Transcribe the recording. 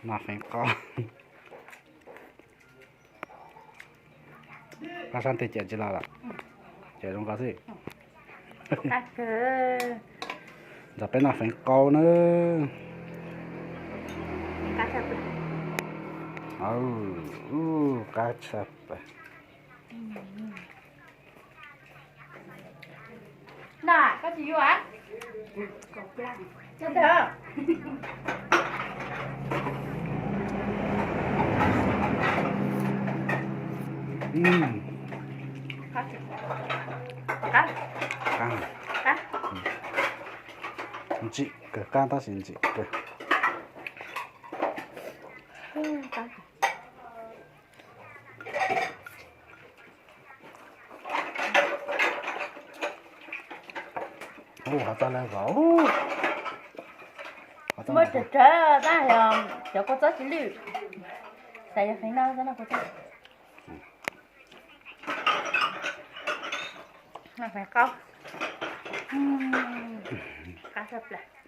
Nas feev qaub. Koj sab tes ciam tsis los lawm? Ciam zoo koj xwb. Ntxawm peb nas feev qaub nawb. Qab tshaj plaws. Ntsim kawg, qab tab sis ntsim kawg. Ua, hov txog lawm os. Muab tsawg tsawg tab, cov kua txob tsis lwj, xav yog feem no, feem qaub, qab tshaj plaws.